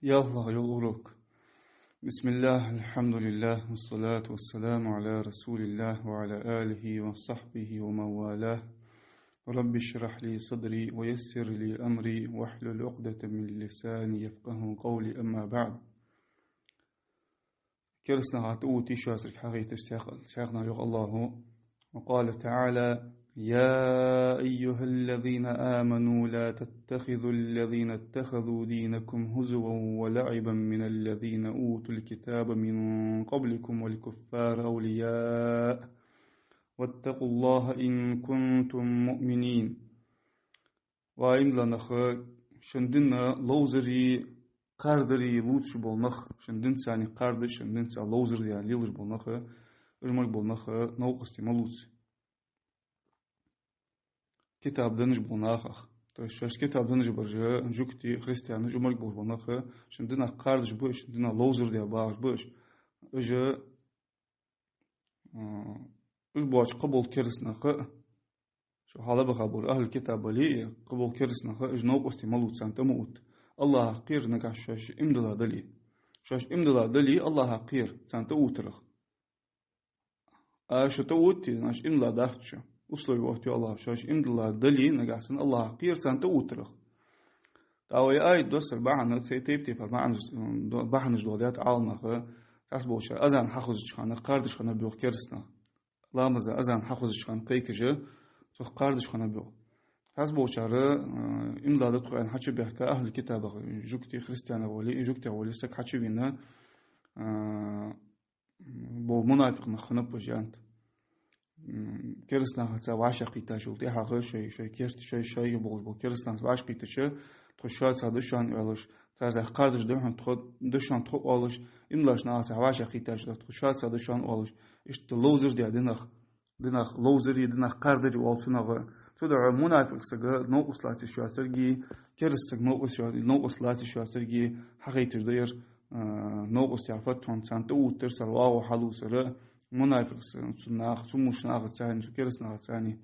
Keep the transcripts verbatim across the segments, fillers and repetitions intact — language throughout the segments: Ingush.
ЯлхлагӀа йола урок. بسم الله، الحمد لله، والصلاة والسلام على رسول الله وعلى آله وصحبه ومن والاه. رب اشرح لي صدري ويسر لي أمري واحلل عقدة من لساني يفقهوا قولي، أما بعد. Кераста наха тӀаотташ шоашта хьагойташ цхьаькха-, цхьаькханахьа йоах АллахӀа. وقال تعالى: يا أيها الذين آمنوا لا تتخذوا الذين اتخذوا دينكم هزوا ولعبا من الذين أوتوا الكتاب من قبلكم والكفار أولياء واتقوا الله إن كنتم مؤمنين. Ва иман дилла нах, шун дина ловзари кхардари лувцаш бола нах, шун динца цхьана кхардаш, шун динца ловзар даь лелаш бола нах, уж мара бола нах новкъостий ма лувца. Китаб денна бола нахах. То есть шоашта китаб денна бараш, жугтий, христианаш, уж мара бола нах, шун динах кхардаш ба уж, шун дина ловзар даь багӀаш ба уж. Уж, а, уж боацаш кхыбола кераста нах, шо хьалха баха болча ахьлул-китаб бале, кхыбола кераста нах, уж новкъостий ма лувца, царна тӀа ма отта. АллахӀах кхера нагахьа шоаш иман дилла дале. Шоаш иман дилла дале, АллахӀах кхера, царна тӀаоттарах. А шо тӀаотте, значит, иман дилла дац шо. Условие оттаю АллахӀа, шоаш иман дилла дале, нагахьа санна АллахӀах кхера, царна тӀаоттарах. ТӀаккха вай аят доссара бахьан, цхьа тайп-тайпара маӀанаш, м, до-, бахьанаш доаладаьд Ӏаламнаха, цхьаболчар азан хьахозача хана кхардаш хиннаб йоах кераста нах. Ламаза азан хьахозача хана кхайкаш, цох кхардаш хиннаб йоах. Цхьаболчар, э, иман дилла да тхо аьнна хьачубаьхка, ахьлул-китабах, жугтий, христианех вале, жугтех вале, саг хьачувена, э, бола мунафикъ нах хиннаб уж, аьннад. М, кераста нахаца вӀашагӀкхийттачул тӀехьагӀа шоай, шоай керта, шоай, шоайга болаш бола кераста нахаца вӀашагӀкхийттача, тхо шоаца да шоана оалаш, царцара кхардаш да хьона тхо, да шоана тхо оалаш, иман диллача нахаца вӀашагӀкхийттача, тхо шоаца да шоана оалаш, иштта ловзар даь динах, динах ловзари, динах кхардари оал цунах. Цудухьа мунафикъ саг новкъост лаций шоацарги, кераста саг новкъост, новкъост лаций шоацарги хьахайташ да ер, а, новкъост яхар фуд хьона, царна тӀаоттар, цар оагӀув хьалувцар, мунафикъ са-, цу нах-, цу муш нахаца цхьана, цу кераста нахаца цхьана,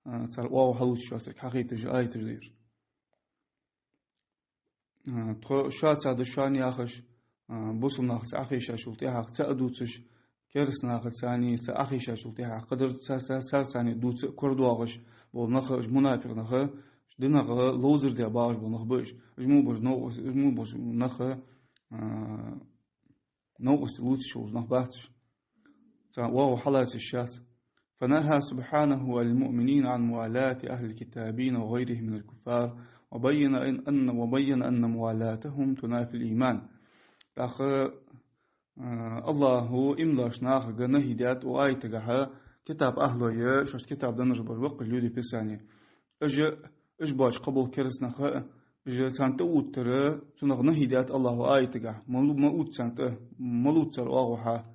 а, цар оагӀув хьалувцаш шоацарг хьахайташ, аяташ да ер. А, тхо шоаца да шоана яхаш, а, бусалба нахаца Ӏохайшачул тӀехьагӀа цаӀ дувцаш, кераста нахаца цхьана цаӀ Ӏохайшачул тӀехьагӀа кхыдар цар, цар, царца цхьана дувца а корадоагӀаш бола нах, уж мунафикъ нах, динах ловзар даь багӀаш бола нах ба уж. Уж мо болча новкъос-, уж мо болча нах, а, новкъостий лувцаш болаш нах бац уж. Царна оагӀув хьаллаца йиш яц. فنهى سبحانه المؤمنين عن موالاة أهل الكتابين وغيرهم من الكفار، وبين أن، أن، وبين أن موالاتهم تنافي الإيمان. ТӀаккха, а, АллахӀа иман диллача нахага нахьи даьд укх аятагахьа, китаб ахьлой, шоашта китаб денна бараш ба укх люди Писания. Уж, уж боацаш кхыбола кераста нах, уж царна тӀаоттар, цунах нахьи даьд АллахӀа аятагахьа. Ма лу-, ма отта царна тӀа, ма лувца цар оагӀув хьа.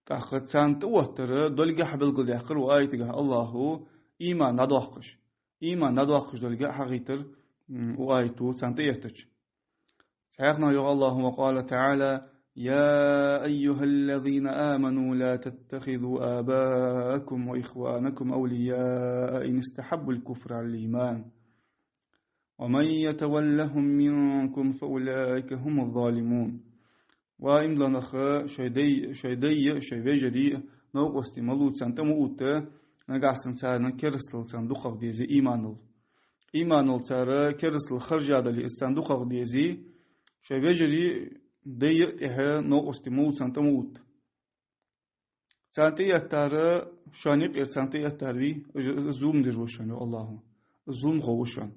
ТӀаккха царна тӀаоттар долга хьабелгалдаьккхар укх аятагахьа АллахӀа иман дӀадоаккхаш. Иман дӀадоаккхаш долга хьахайтар, м, укх аято царна тӀаэттача. Цхьаькханахьа йоах АллахӀа, وقال تعالى: يا أيها الذين آمنوا لا تتخذوا آباءكم وإخوانكم أولياء إن استحبوا الكفر على الإيمان ومن يتولهم منكم فأولئك هم الظالمون. Ва иман дилла нах, шоай дай, шоай дай а, шоай вежарий а новкъостий ма лувца, царна тӀа ма отта, нагахьа санна царна керастал царна дукхагӀа дезе иманал. Иманал цар керастал хержадале, из царна дукхагӀа дезе, шоай вежарий, дай а тӀехьа новкъостий ма лувца, царна тӀа ма отта. Царна тӀаэттар, шоана юкъера царна тӀаэттар вий, из, из зулам деш ва шоана, йоах АллахӀа. Из зуламхо ва шоана.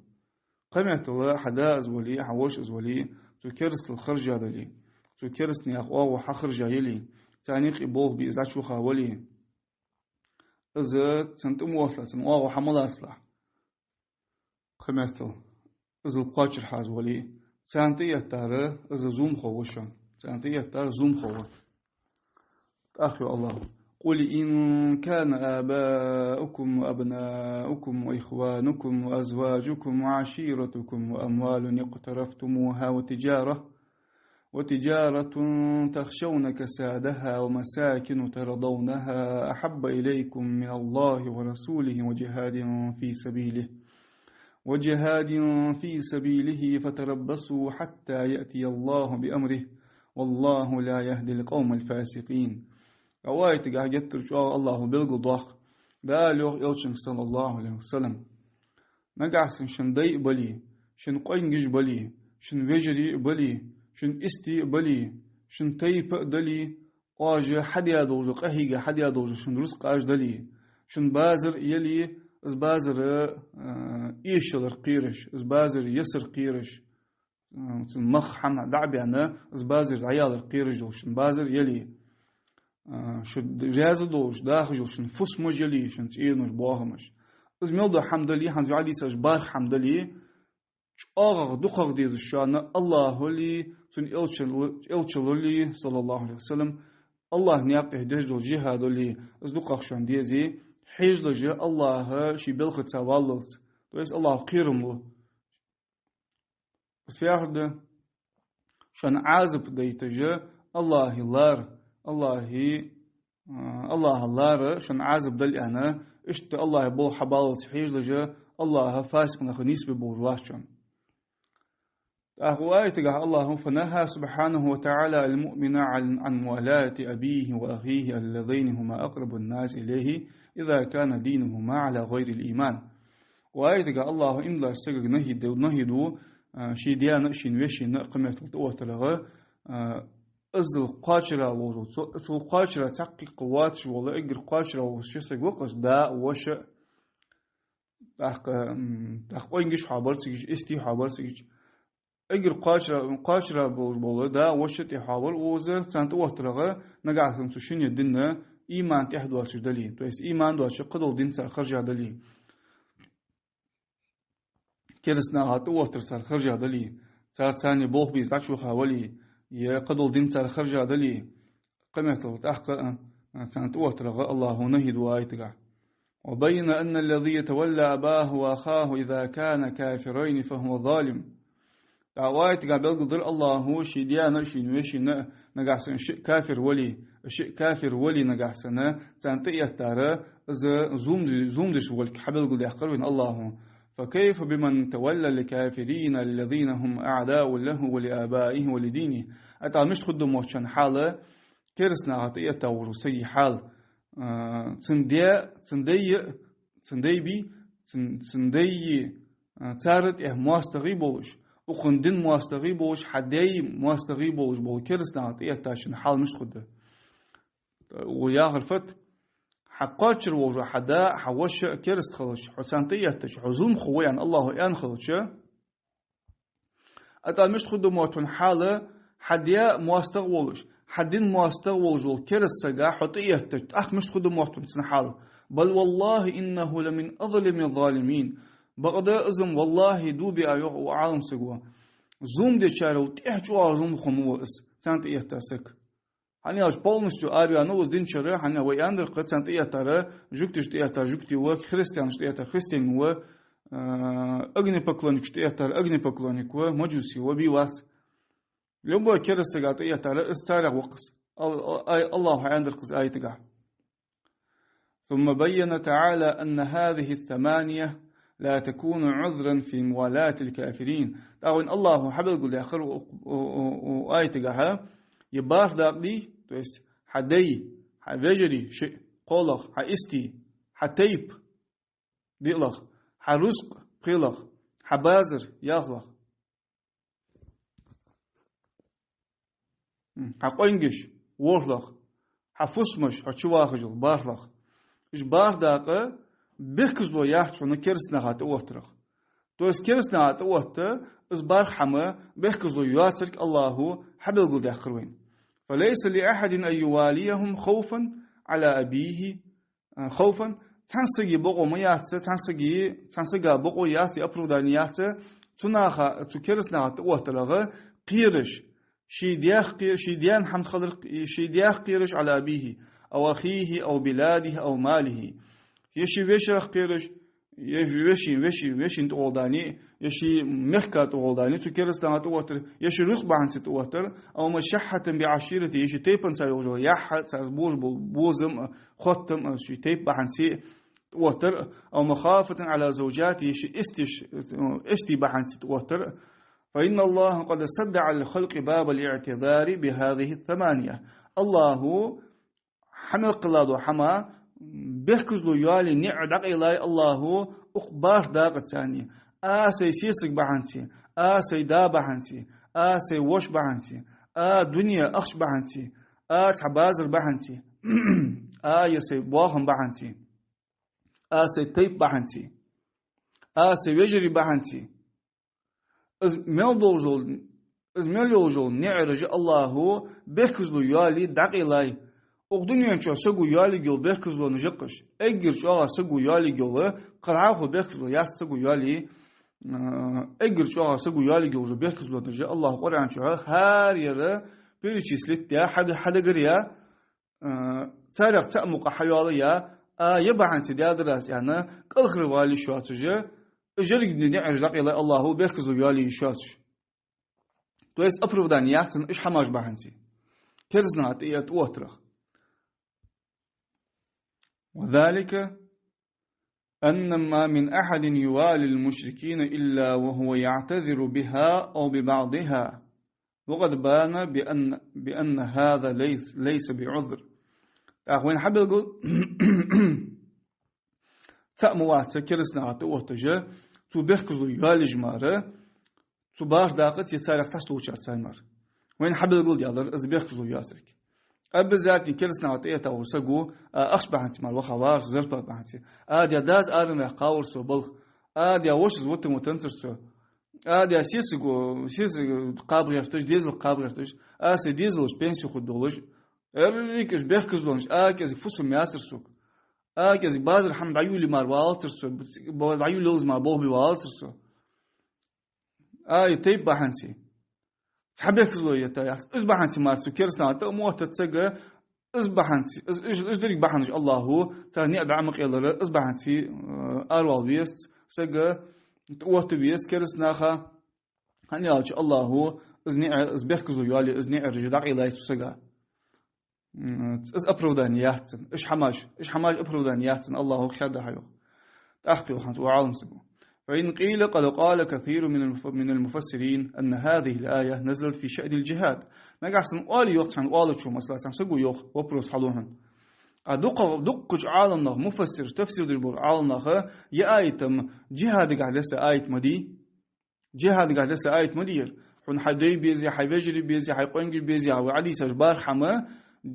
Кхыметтел хьа да из вале, хьа воша из вале, цо керастал хержадале, цо кераста наьха оагӀув хьахержаяле, царна юкъе болх бе из Ӏочувахавале, из царна тӀа ма отталахь, царна оагӀув хьа ма лацалахь. Кхыметтел, из кхоачара хьа из вале, царна тӀаэттар, из зуламхо ва шоана. Царна тӀаэттар зуламхо ва. ТӀаккха йоах АллахӀа: قل إن كان آباؤكم وأبناؤكم وإخوانكم وأزواجكم وعشيرتكم وأموال اقترفتموها وتجارة وتجارة تخشون كسادها ومساكن ترضونها أحب إليكم من الله ورسوله وجهاد في سبيله وجهاد في سبيله فتربصوا حتى يأتي الله بأمره والله لا يهدي القوم الفاسقين. Укх аятагахь геттара чӀоагӀа АллахӀа белгалдоаккх, Дала йоах Элчанга, саллаллахӀу Ӏалайхи ва саллам: нагахьа санна шун дай а бале, шун къонгаш а бале, шун вежарий а бале, шун истий а бале, шун тайпа а дале, оаш хьадаь долча, къахьийга хьадаь долча шун рузкъаш дале, шун базар а яле, из базар, а, эшалар кхераш, из базар ясар кхераш, а, цун мах хӀама дӀа а баьнна, из базар дӀаялар кхераш долаш шун базар яле, а, шу раьза долаш, дахаш долаш шун фусамаш яле, шун цӀенош, боахамаш. Из мел дола хӀама дале, хӀанз вай дийцача бархӀ хӀама дале, чӀоагӀагӀа дукхагӀа дезаш шоана АллахӀали, цун элчал-, элчалали, саллаллахӀу Ӏалайхи ва саллам, АллахӀа наькъа тӀа деш дола жихӀадали, из дукхагӀа шоана дезе, хьежалаш АллахӀа ший балхаца валлалца, то есть АллахӀа кхерам лу. Из фу яхар да? Шоана Ӏазап дайташ АллахӀа лар, АллахӀа, а, АллахӀа лар шоана Ӏазап дала аьнна, иштта АллахӀа болх хьабаллалца хьежалаш АллахӀа фасикъ нах нийсбе болаш вац шоана. ТӀаккха укх аятагахь АллахӀа: فنهى سبحانه وتعالى المؤمن عن، عن موالاة أبيه وأخيه اللذين هما أقرب الناس إليه إذا كان دينهما على غير الإيمان. Укх аятагахь АллахӀа иман долча сагага нахьи ду, нахьи ду, а, ший даьна а, ший вешийна а кхыметтел тӀаоттарах, а, иззал кхоачара волча, цо-, цул кхоачара цхьаккха воацаш вола, эггара кхоачара волча сага вакхаш, да а, воша а, тӀаккха, м, тӀаккха къонгаш хьабар цига, истий хьабар цига. Эггара кхоачара, кхоачара болаш бола да а, воша а тӀехьа вар укхаза, царна тӀаоттарах, нагахьа санна цу шинне дина иман тӀехьа доацаш дале, то есть иман доацаш кхыдола дин цар хержа дале, кераста наха тӀаоттар цар хержа дале, цар царна болх бе беза дӀачуваха вале, е кхыдола дин цар хержа дале, кхыметтел тӀаккха, а, царна тӀаоттарах АллахӀа нахьи ду укх аятагахь. وبين أن الذي يتولى أباه وأخاه إذا كانا كافرين فهو ظالم. ТӀаккха укх аятагахь белгалдир АллахӀа ший даьна а, ший вешийна а, нагахьа санна шиъ кафир вале, шиъ кафир вале нагахьа санна, царна тӀаэттар, из зулам де-, зулам деш волга хьабелгалдаьккхар вайна АллахӀа. فكيف بمن تولى الكافرين الذين هم أعداء له ولآبائه ولدينه. ТӀаккха мишта хургда мо шоана хьал, кераста наха тӀаэтта волча сага хьал, а, цун даь, цун дай, цун дай бий, цун, цун дай, а, цар тӀехьа моастагӀий болаш, укхан дина моастагӀий болаш, хьа даь моастагӀий болаш бола кераста наха тӀаэттачун хьал мишта хургда? Укхо яхар фуд? Хьа кхоачара волча хьа да а, хьа воша а кераста хилча, хьо царна тӀаэттача, хьо зуламхо ва аьнна АллахӀа аьнна хилча, ТӀаккха мишта хургда мо шоана хьал, хьа даь моастагӀа волаш, хьа дина моастагӀа волаш вола кераста сага хьо тӀаэттача, тӀаккха мишта хургда мо шоана цун хьал? بل والله إنه لمن أظلم الظالمين. Бакъда из-м, валлахӀи, дув биа йоах укх Ӏалам саго, зулам дечарел тӀехьа чӀоагӀа зуламхо ма ва из, царна тӀаэтта саг. ХӀана аьлча полностью араваьннав из динчара, хӀана вай аьннадар-кх, царна тӀаэттар, жугташта тӀаэттар жугтий ва, христианашта тӀаэттар христианин ва, а, огнепоклонникашта тӀаэттар огнепоклонник ва, маджуси ва, бий вац. Любой кераста сага тӀаэттар, из царех ва-кх из. Ал-, ай, АллахӀа аьннадар-кх из аятагахь. ثم بين تعالى أن هذه الثمانية لا تكون عذرا في موالاة الكافرين. ТӀаккха вайна АллахӀа хьабелгалдаьккхар у, у, у, у аятагахь, е бархӀ дакъа дий, то есть хьа дай, хьа вежарий, шиъ, кхоалагӀа, хьа истий, хьа тайпа, диълагӀа, хьа рузкъа, пхелагӀа, хьа базар, ялхлагӀа. М, хьа къонгаш, ворхӀлагӀа, хьа фусамаш, хьо чувахаш йола, бархӀлагӀа. Уж бархӀ дакъа бехказло яц хьона кераста наха тӀаоттарах. То есть кераста наха тӀаотта, из бархӀ хӀама бехказло йоацилга АллахӀа хьабелгалдаьккхар вайна. فليس لأحد أن يواليهم خوفا على أبيه, а, خوفا, цхьан сага бокъо ма яц, цхьан сага, цхьан сага бокъо яц, оправдание яц, цу наха, цу кераста наха тӀаоттарах кхераш, ший даьх кхе-, ший даьна хӀама хилар, ший даьх кхераш, على أبيه أو أخيه أو بلاده أو ماله. Е ший вешех кхераш, е веший, веший, вешийна тӀагӀолла дале, е ший мехка тӀагӀолла дале, цу кераста наха тӀаоттар, е ший рузкъа бахьанца тӀаоттар, أو مشحة بعشيرته, е ший тайпанца йолаш йола яхь, царца болаш бола безам а, хоттам а, ший тайпа бахьанца, тӀаоттар, أو مخافة على زوجاته, ший истий, истий бахьанца тӀаоттар. فإن الله قد سد على الخلق باب الاعتذار بهذه الثمانية. АллахӀа хьа мел кхелла дола хӀама, бехказло йоалае ниӀ дӀакъайлай АллахӀа укх бархӀ дакъа царна. А сай сесаг бахьанца, а сай да бахьанца, а сай воша бахьанца, а дуне ахча бахьанца, а цхьа базар бахьанца, а е сай боахам бахьанца, а сай тайпа бахьанца, а сай вежарий бахьанца. Из мел долаш дола, из мел йолаш йола ниӀараш АллахӀа бехказло йоалае дӀакъайлай. Укх дунен чу саго йоалаергйола бехказлонаш я-кх уж. Эггара чӀоагӀа саго йоалаергйола, кхы дӀахо бехказло яц саго йоалае, а, эггара чӀоагӀа саго йоалаергйолаш йола бехказлонаш АллахӀа Къуръан чу хӀара яр перечислить даь, хьа-, хьадагар яь, а, царех цаӀ мукъагӀа хьайоалаяь, а, е бахьанца даьдар аз аьнна, кӀалхарвала йиш йоацаш, уж еррига ниӀараш дӀакъайлай АллахӀа бехказло йоалае йиш йоацаш. То есть оправдание яц царна уж хӀамаш бахьанца. Кераста наха тӀа-, тӀаоттарах. وذلك أن ما من أحد يوالي المشركين إلا وهو يعتذر بها أو ببعضها، وقد بان بأن، بأن هذا ليس، ليس بعذر. ТӀаккха вайна хьабелгал, цаӀ ма вац кераста наха тӀаотташ, цо бехказло йоалаеш мара, цу бархӀ дакъа цу царех цхьацца долчарца мара. Вайна хьабелгалдаьлар из бехказло йоацилга. Обязательно кераста наха тӀаэтта вола саг ва, а, ахча бахьанца мара ваха везар со, зарплата бахьанца. А де дас арам ваьккха везар со балха. А де вошас вутам-вутанзар со. А де сесаг, сесаг кхаба гӀерташ, дезал кхаба гӀерташ. А сай дезалаш пенси хургдолаш. Еррига уж бехказлонаш, а кӀезига фусам яцар сога. А кӀезига базар хӀама дӀайолае мара валацар со, дӀайолаялаз мара болх бе валацар со. А, е тайпа бахьанца. Цхьа бехказло етта яц. Из бахьанца мара цу кераста наха тӀа ма оттац саг, из бахьанца, из, из, из деррига бахьанаш АллахӀа, цар ниӀ дӀа ма къайлар, из бахьанца, э, аравала везац саг, тӀаотта везац кераста наха, хӀана аьлча АллахӀа из ниӀ, из бехказло йоалае, из ниӀараш дӀакъайлай цу сага. М, из оправдание яц царна. Уж хӀамаш, уж хӀамаш оправдание яц царна АллахӀа хьадаь хьайоах. ТӀаккха йоах хӀанз укх Ӏалам саго: فإن قيل قد قال كثير من المف-، من المفسرين أن هذه الآية نزلت في شأن الجهاد. Нагахьа санна оале, йоах цхьан оалачо, масала, цхьан саго йоах, вопрос хьалу хьона. А дукха-, дуккхача Ӏаламнаха, муфассир, тафсир деш болча Ӏаламнаха, ер аят-м джихӀадагахьа десса аят ма дий. ДжихӀадагахьа десса аят ма дий ер. Хьона хьай дай безе, хьай вежарий безе, хьай къонгаш безе, хьа вай Ӏодийсаш бархӀ хӀама,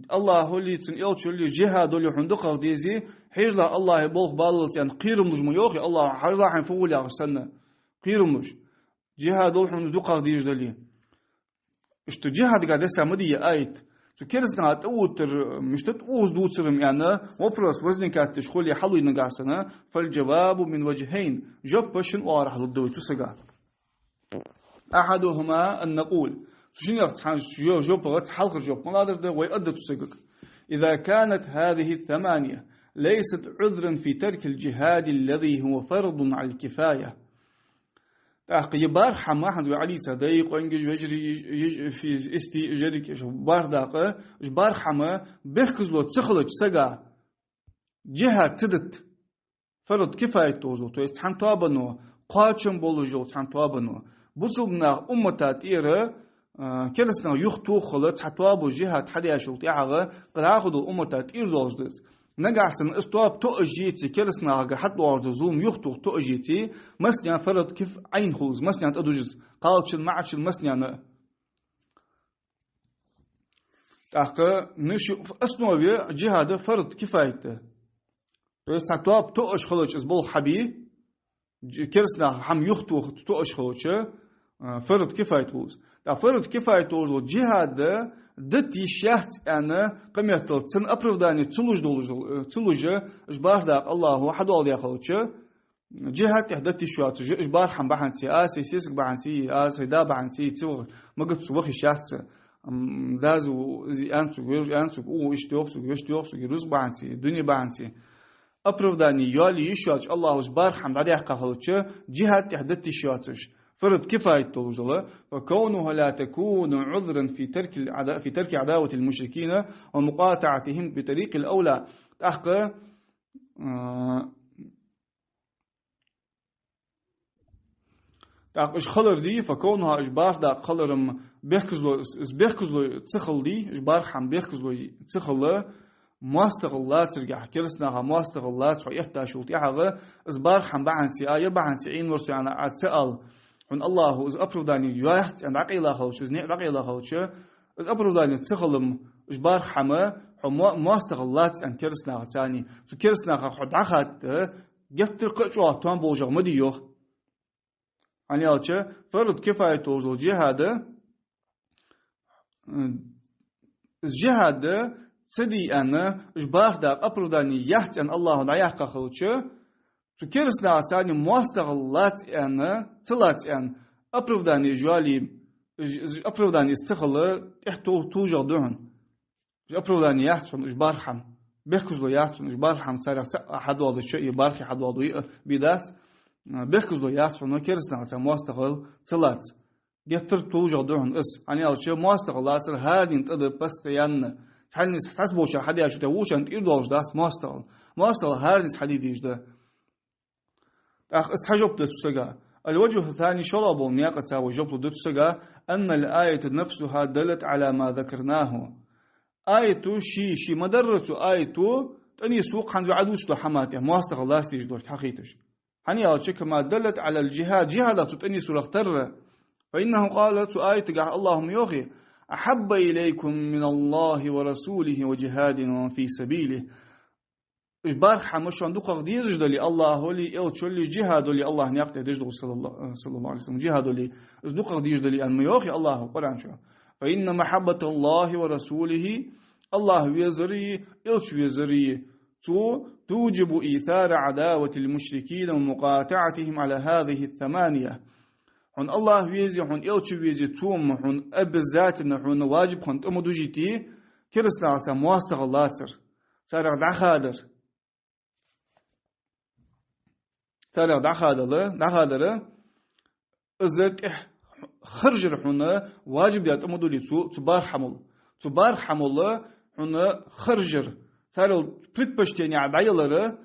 АллахӀаллеи цун элчаллеи, джихӀадаллеи хьона дукхагӀа дезе, хьежалахь АллахӀа болх баллалца аьнна, кхерам луш ма йоахий АллахӀа, хьежалахь хьайна фу гӀулакхаш санна, кхерам луш. ДжихӀадал хьона дукхагӀа дезаш дале. Иштта джихӀадагахьа десса ма дий ер аят. Цу кераста наха тӀаоттар мишта тӀаоза дувцар-м аьнна, вопрос возникать деш хуле хьалуй нагахьа санна, فالجواب من وجهين, жоп шин оагӀорахьа лургда вай цу сага. أحدهما أن نقول. Цу шиннех цхьан жо-, жопагӀа цхьа хьалхара жоп малагӀа да, вай аргда цу сагага. إذا كانت هذه الثمانية ليست عذرا في ترك الجهاد الذي هو فرض على الكفاية. ТӀаккха ер бархӀ хӀама, хӀанз вай Ӏодийца дай, къонгаш, вежарий, йиж-, йиж-, фи-, истий, еррига уж бархӀ дакъа, уж бархӀ хӀама бехказло ца хилча сага джихӀад ца дитта, фард кифаят долаш дола, то есть цхьан тоабано, кхоачам болаш йола цхьан тоабано. Бусалба наьха уммата тӀера, а, кераста наха юхатоха хила цхьа тоаба джихӀад хьадеш йолча тӀехьагӀа, кхы дӀахо долча уммата тӀера долаш да из. Нагахьа санна из тоаба тоъаш еце, кераста нахага хьатӀадоагӀаш дола зулам юхатоха тоъаш еце, массанена фард киф-, Ӏайн хул из, массанена тӀадужа из, кхалчун, маӀачун, массанена. ТӀаккха ниш в основе джихӀада фард кифаят да. То есть цхьа тоаба тоъаш хилча из болх хьабе, дж-, кераста наха хӀама юхатоха тоъаш хилча, а, фард кифаят хул из. ТӀаккха фард кифаят долаш дола джихӀад дита йиш яц аьнна, кхыметтел цун оправдание ца луш долаш, э, ца луш, уж бархӀ дакъа АллахӀа хьадоаладаь хилча, джихӀад тӀехьа дита йиш йоацаш, уж бархӀ хӀама бахьанца, а сай сесаг бахьанца, а сай да бахьанца, ца ваха, магац ваха йиш яц. М, дас у-, из аьннад сога, вежа аьннад сога, у, иштта йоах сога, вешта йоах сога, рузкъа бахьанца, дуне бахьанца. Оправдание йоалае йиш йоацаш, АллахӀа уж бархӀ хӀама дӀадехка хилча, джихӀад тӀехьа дита йиш йоацаш, фард кифаят долаш дола, فكونها لا تكون عذرا في ترك العدا-، في ترك عداوة المشركين ومقاطعتهم بطريق الأولى. ТӀаккха, а, ТӀаккха уж хилар дий, فكونها, уж бархӀ дакъа хилар-м бехказло, из, из бехказло ца хила дий, уж бархӀ хӀама бехказло ца хила, моастагӀал лацаргахьа, керастанаха моастагӀал лаца хьо эттачул тӀехьагӀа, из бархӀ хӀама бахьанца а, ер бахьанца Ӏийна вар со аьнна Ӏа ца ала. Хьона АллахӀа из оправдани яц аьнна дӀакъайла хилча, из ниӀ дӀакъайла хилча, из оправдани ца хила-м, уж бархӀ хӀама хьо мо-, моастагӀал лаца аьнна керастанахаца а. Цу керастанахах хьо дӀахатта, геттара кхы а чӀоагӀа тоам болаш ма дий, йоах. ХӀана аьлча, фард кифаят долаш дола джихӀад, м, из джихӀад ца де аьнна, уж бархӀ дакъа оправдани яц аьнна АллахӀа дӀаяьккха хилча, цу керастанахаца а моастагӀал лаца аьнна, ца лаца аьнна, оправдани уж йоалае, уж, уж оправдани из ца хила, тӀехьа тол-, толашагӀа да хьона. Уж оправдани яц хьона уж бархӀ хӀама. Бехказло яц хьона уж бархӀ хӀама, царех цаӀ хьадоаладича, е бархӀе хьадоаладу, е а бе дац. Бехказло яц хьона керастанахаца моастагӀал ца лаца. Геттара толашагӀа да хьона из. ХӀана аьлча, моастагӀал лацар хӀаране тӀа да постоянно. Цхьанне цхьаболчар хьадаьчул тӀехьагӀа вокхарна тӀера долаш дац моастагӀал. МоастагӀал хӀаране хьаде дезаш да. ТӀаккха из цхьа жоп да цу сага. الوجه الثاني, шоллагӀа бола наькъаца вай жоп лургда цу сага: أن الآية نفسها دلت على ما ذكرناه. Аято ше, ше ма дарра цу аято тӀанийсву кхы хӀанз вай Ӏодувцаш дола хӀаман тӀа, моастагӀал лаца дезаш долга хьахайташ. ХӀана аьлча, كما دلت على الجهاد, джихӀадах цо тӀанийсвалах тарра. فإنه قال, цу аятагахьа АллахӀа ма йоахий: أحب إليكم من الله ورسوله وجهاد في سبيله. Уж бархӀ хӀама шоана дукхагӀа дезаш дале АллахӀои, элчои, джихӀадои, АллахӀа наькъа тӀа деш дола, саллалла-, саллаллахӀу Ӏалайхи ва саллам, джихӀадои, из дукхагӀа дезаш дале аьнна ма йоахий АллахӀа Къуръан чу. فإن محبة الله ورسوله, АллахӀ везари, элча везари, цо, توجب إيثار عداوة المشركين ومقاطعتهم على هذه الثمانية. Хьона АллахӀ везе, хьона элча везе, цо-м хьона обязательно, хьона ваджиб хинна тӀа ма дужийте, керастанахаца моастагӀал лацар, царех дӀахадар. Царех дӀахадала, дӀахадар, из тӀехьа харжар хьона ваджиб даь тӀа ма дулий цо, цу бархӀ хӀамал. Цу бархӀ хӀамал хьона харжар, царел предпочтение дӀаялар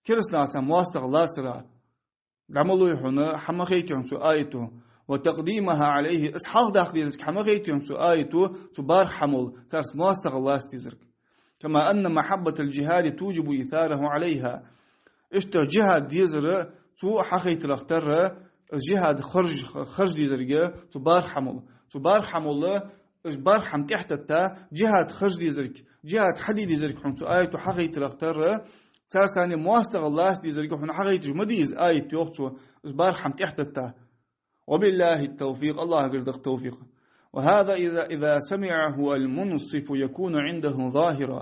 керастанахаца моастагӀал лацара. ДӀа ма лой хьона, хьа ма хайтий хьона цу аято. وتقديمها عليه, из хьалхадаккха дезарг хьа ма хайтий хьона цу аято, цу бархӀ хӀамал, царца моастагӀал лаца дезарг. كما أن محبة الجهاد توجب إيثاره عليها. Иштта джихӀад дезар цо хьахайтарах тарра, из джихӀад харж-, харжа дезарг цу бархӀ хӀамал. Цу бархӀ хӀамал, уж бархӀ хӀама тӀехьатетта, джихӀад харжа дезарг, джихӀад хьаде дезарг хьона цу аято хьахайтарах тарра, царца а моастагӀал лаца дезарг хьона хьахайташ ма дий из аят, йоах цо, уж бархӀ хӀама тӀехьатетта. وبالله التوفيق, АллахӀагара да-кх тавфикъ. وهذا إذا، إذا سمعه المنصف يكون عنده ظاهرا.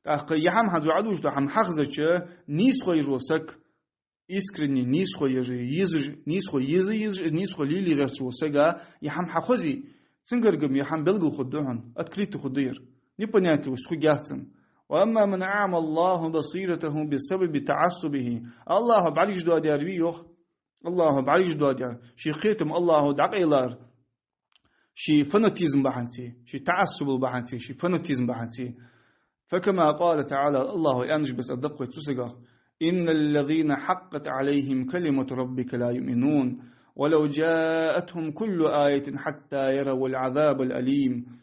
ТӀаккха ер хӀама хӀанз вай Ӏодувцаш дола хӀама хьахезача, нийсхо еш вола саг, искренне нийсхо еш, езаш, нийсхо еза езаш, нийсхо лелае гӀерташ вола сага ер хӀама хьахозе, цунгарга-м ер хӀама белгала хургда хьона, открыто хургда ер. Непонятливость хургьяц цунна. وأما من أعمى الله بصيرته بسبب تعصبه. АллахӀа бӀаргаш доадаьр вий, йоах. АллахӀа бӀаргаш доадаьр, ший кхетам АллахӀа дӀакъайлар, ший фанатизм бахьанца, ший таӀассубал бахьанца, ший фанатизм бахьанца. فكما قال تعالى, АллахӀа аьннача беса да-кх вай цу сагах: إن الذين حقت عليهم كلمة ربك لا يؤمنون ولو جاءتهم كل آية حتى يروا العذاب الأليم.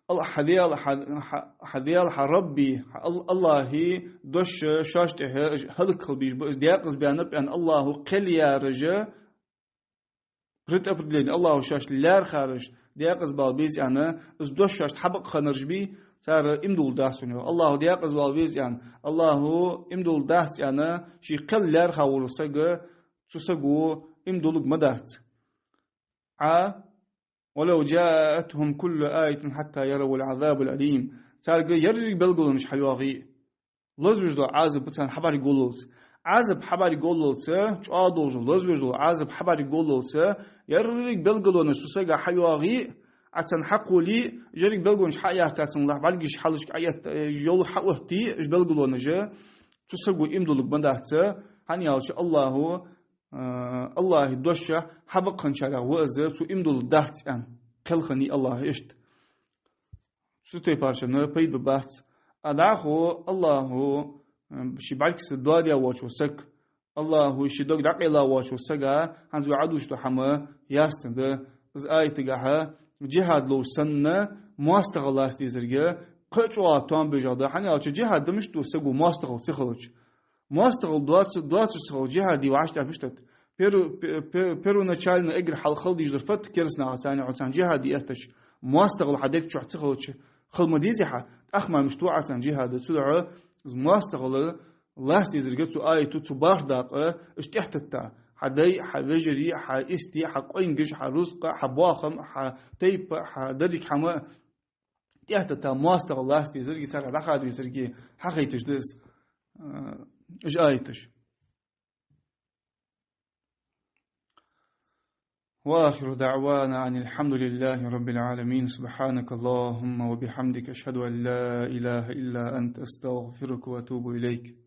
Ал-, хьа Даьла, хьа, хьа, хьа Даьла, хьа Рабби, хьа Ал-, АллахӀа дош шоашта тӀехьа хӀалакхилбеш ба, из декъаза баьннаб аьнна АллахӀа кхел яьраш предопределение, АллахӀа шоашта лаьрхӀараш декъаза бала беза аьнна, из дош шоашта хьабакъхиннараш бий, цар иман дулларгдац хьона, йоах. АллахӀа декъаза бала веза аьнна, АллахӀа иман дулларгдац аьнна, ший кхел лаьрхӀа вола саг, цу саго иман дулларг ма дац. Ӏа, ولو جاءتهم كل آية حتى يروا العذاب الأليم. Царга еррига белгалонаш хьайоагӀе, лазавеш дола Ӏазап царна хьабӀаргагуллалца. Ӏазап хьабӀаргагуллалца, чӀоагӀа долаш лазавеш дола Ӏазап хьабӀаргагуллалца, еррига белгалонаш цу сага хьайоагӀе, Ӏа царна хьакхоле, еррига белгалонаш хьаяьккха, цунах бӀаргаш хьалхашка Ӏоэтта, йол хьаоттае, уж белгалонаш, цу саго иман дулларг ма дац, хӀана аьлча АллахӀа, а, АллахӀа дош хьабакъхинначарех ва из, цо иман дулларгдац аьнна, кхел хиннай АллахӀа иштта. Цу тайпарчунна пайда бац. А дӀахо АллахӀа, м, ший бӀаргса доадаь воацача сага АллахӀа ший дог дӀакъайла воацача сага хӀанз вай Ӏодийша дола хӀама ясна да. Из аятагахьа джихӀад лов санна, моастагӀал лаца дезарга, кхы а чӀоагӀа тоам беш да. ХӀана аьлча джихӀад да мишта ду саго моастагӀал ца хилча? МоастагӀал доаца, доацаш ца хилча, джихӀад де ваьш тӀа мишта да? Перву-, пе-, пе-, первоначально эггара хьалха хила дезар фуд, керастанаха царна, хьо царна джихӀад де эттача, моастагӀал хьа дег чу ца хилча, хила ма дезий хьа, тӀаккха мара мишта ду Ӏа царна джихӀад? Цудухьа из моастагӀал лаца дезарга цу аято, цу бархӀ дакъа, уж тӀехьатетта. Хьа дай, хьа вежарий, хьа истий, хьа къонгаш, хьа рузкъа, хьа боахам, хьа тайпа, хьа деррига хӀама тӀехьатетта, моастагӀал лаца дезарга, царех дӀахада везарга хьахайташ да из, а, уж аяташ. وآخر دعوانا أن الحمد لله رب العالمين. سبحانك اللهم وبحمدك، أشهد أن لا إله إلا أنت، أستغفرك وأتوب إليك.